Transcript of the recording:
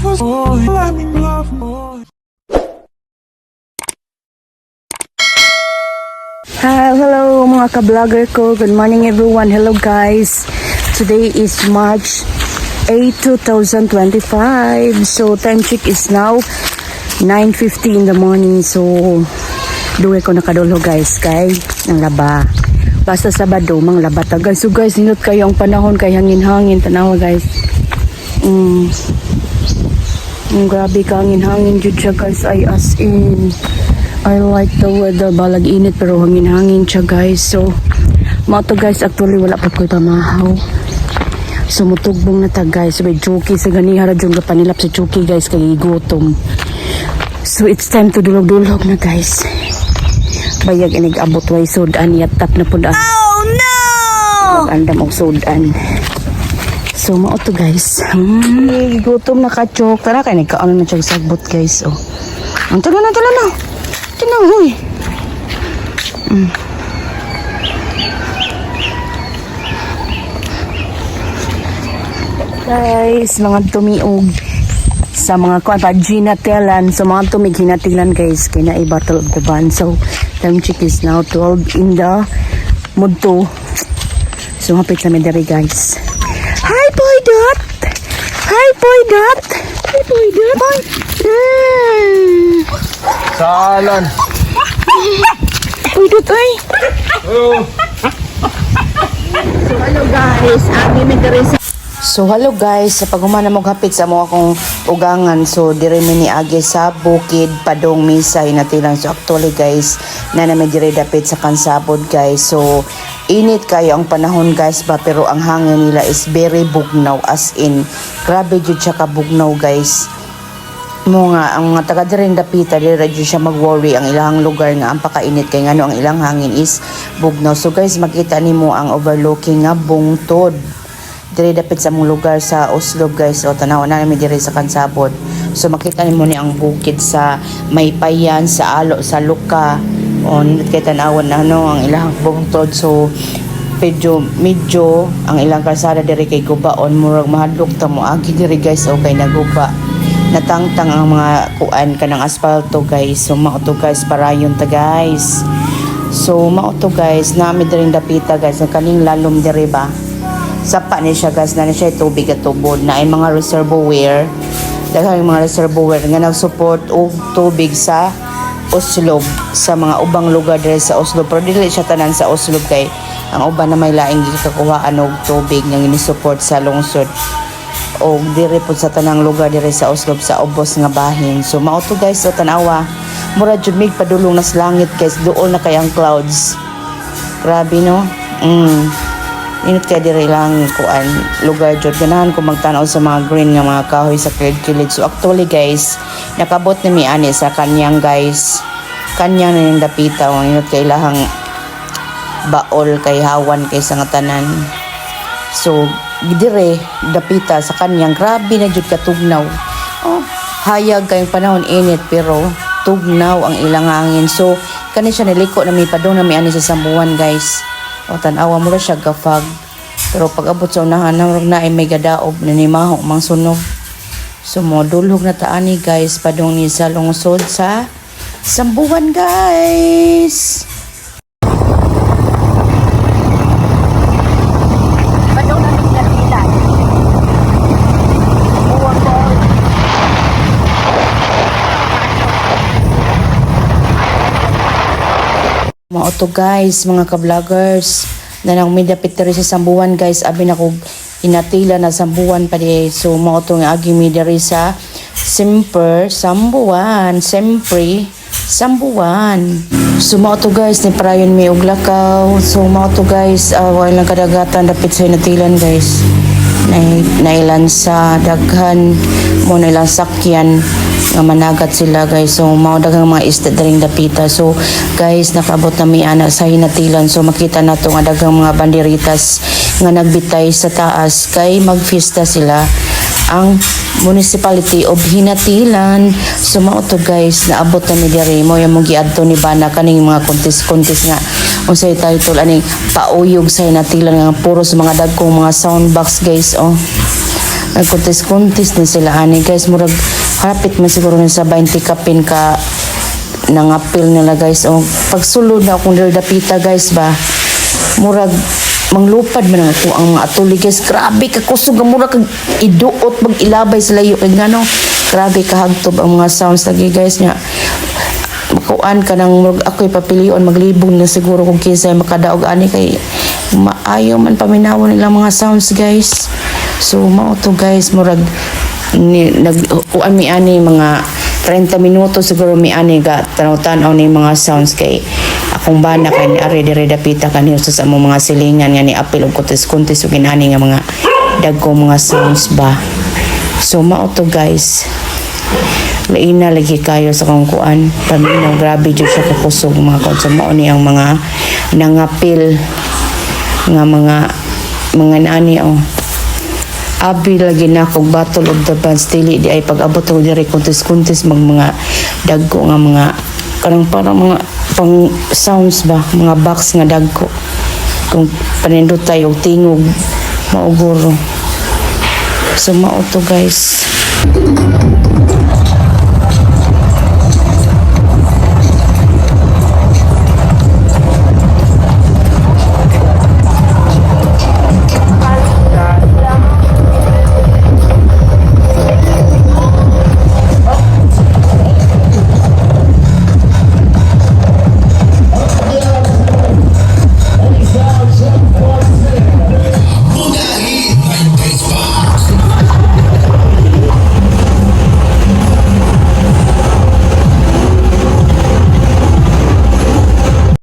Oh, let me love more. Hi, hello mga ka-vlogger ko. Good morning, everyone. Hello, guys. Today is March 8, 2025. So time check is now 9:50 in the morning. So duwe ko nakadulho, guys, kay nang laba. Basta Sabado mang laba ta, guys. So guys, nindot kayo ang panahon kay hangin-hangin, tanawa, guys. Grabe ka hangin-hangin jud siya, guys, ay as in. I like the weather, balag init pero hangin-hangin siya, guys. So mao to, guys, actually wala pa ko'y pamahaw. So mutugbong na ta, guys. May Chucky sa ganiha ra jud panilap sa Chucky, guys, kay gutom. So it's time to dulog-dulog na, guys. Bayag inig abot way sudan yatap na pud. Oh no! Andam og sudan. So mao to, guys. Gutom na kachok. Tara kay nagkaano na siya sagbot, guys. Oh. Ang tala na, tala na. Tala, huy. Guys, mga tumiog sa mga kuan pa ginatelan. So mga tumig hinatilan, guys, kay naay Battle of the Band. So time check is now 12 in the mudto. So hapit sa mi diri, guys. Hi, Boy Dot! Hi, Boy Dot! Hi, Boy Dot! Boy! Salan. Boy Dot, ay! So hello guys, agi mi diri sa. So hello guys, sa paghuman na hapit sa mo akong ugangan, so dire mi ni agi sa bukid padong misa hinatilan. So actually, guys, na mi dire dapit sa kansabod, guys. So init kayo ang panahon, guys, ba, pero ang hangin nila is very bugnaw, as in grabe jud siya ka bugnaw, guys. Mo nga ang mga taga diri dapita diri ra jud siya mag-worry ang ilang lugar nga ang pakainit kay ngano ang ilang hangin is bugnaw. So guys, makita nimo ang overlooking nga bungtod diri dapit sa among lugar sa Oslob, guys. O tanaw na nami diri sa Kansabod. So makita nimo ni ang bukid sa Maypayan, sa Alo, sa Luka. O nindot kay tan-awon na no ang ilang bungtod. So medyo medyo ang ilang kalsada diri kay gubaon, murag mahadlok ta mo agi diri, guys, okay naguba, natangtang ang mga kuan kanang asfalto, guys. So mao to, guys, parayon ta, guys. So mao to, guys, nami diri dapita, guys, ang kaning lalom diri ba, sapa ni siya, guys, na ni siya tubig at tubod na ay mga reservoir, daghang mga reservoir nga nag-support og tubig sa Oslob, sa mga ubang lugar diri sa Oslob, pero dili siya tanan sa Oslob kay ang uban na may laing gikakuhaan og tubig nga gini-support sa lungsod o diri pud sa tanang lugar diri sa Oslob sa ubos nga bahin. So mao to, guys, so tanawa. Mura jud mig padulong nas langit, guys, duol na kay ang clouds. Grabe no. Init kay diri lang kuan lugar jud, ganahan ko magtan-aw sa mga green nga mga kahoy sa kilid-kilid. So actually, guys, nakabot ni mi ani sa kanyang, guys. Kanyang na dapita o inot kay ilahang baol kay hawan kay sa nga tanan. So, dire, dapita sa kanyang, grabe na jud katugnaw. Oh, hayag kayong panahon init, pero tugnaw ang ilang hangin. So, kani siya niliko na mi padong na mi ani sa Sambuan, guys. O tan-awa mo ra siya gafag. Pero pag abot sa unahan, nang na ay may gadaob na ni maho mang sunog. So, mo dulhog na taani, guys, padong ni sa lungsod sa Sambuan, guys. Padong na mi. Mao to, guys, mga ka-vloggers. Na nang midapit diri sa Sambuan, guys, abi na ko hinatila na Sambuan pa di. So mao to nga agi mi diri sa Simper Sambuan, Siyempre Sambuan. So mao to, guys, ni parayon mi og lakaw. So mao to, guys, uh, lang kadagatan dapit sa hinatilan, guys. Nailan sa daghan mo na ilang sakyan nga managat sila, guys. So mao daghang mga isda diring dapita. So guys, nakabot na mi ana sa hinatilan. So makita nato nga daghang mga banderitas nga nagbitay sa taas kay magfiesta sila ang Municipality of Hinatilan. So mao to, guys, naabot na mi diri mo yung giadto ni bana kaning mga contest-contest nga unsay title aning pauyog sa Hinatilan nga puro sa mga dagkong mga sound box, guys, oh. Nagkuntis-kuntis na sila ani, guys. Murag hapit man siguro na sa 20 kapin ka nangapil nila, guys. O pagsulod na akong diri dapita, guys, ba, murag manglupad man ang ako ang mga atuli, guys. Grabe ka kusog nga murag kag iduot mag ilabay sa layo kay ngano grabe kahagtob ang mga sounds lagi, guys, nya makuan ka nang murag ako'y papilion maglibog na siguro kung kinsay makadaog ani kay maayo man paminawon nilang mga sounds, guys. So mao to, guys, murag ni, nag kuan mi ani mga 30 minuto siguro mi ani ga tanaw-tanaw ni mga sounds kay akong bana kay ni ari diri dapita kaniyo sa among mga silingan nga ni apil og kuntis-kuntis ug inani nga mga dagko mga sounds ba. So mao to, guys, laina lagi kayo sa kong kuan paminaw. Grabe jud siya kakusog, mga kuan. So mao ni ang mga nangapil nga mga nani oh. Abi lagi na kog Battle of the Bands, dili di ay pag abot ko diri kuntis-kuntis mag mga dagko nga mga kanang parang mga pang sounds ba, mga box nga dagko kung panindotay og tingog mauguro. So mao to, guys.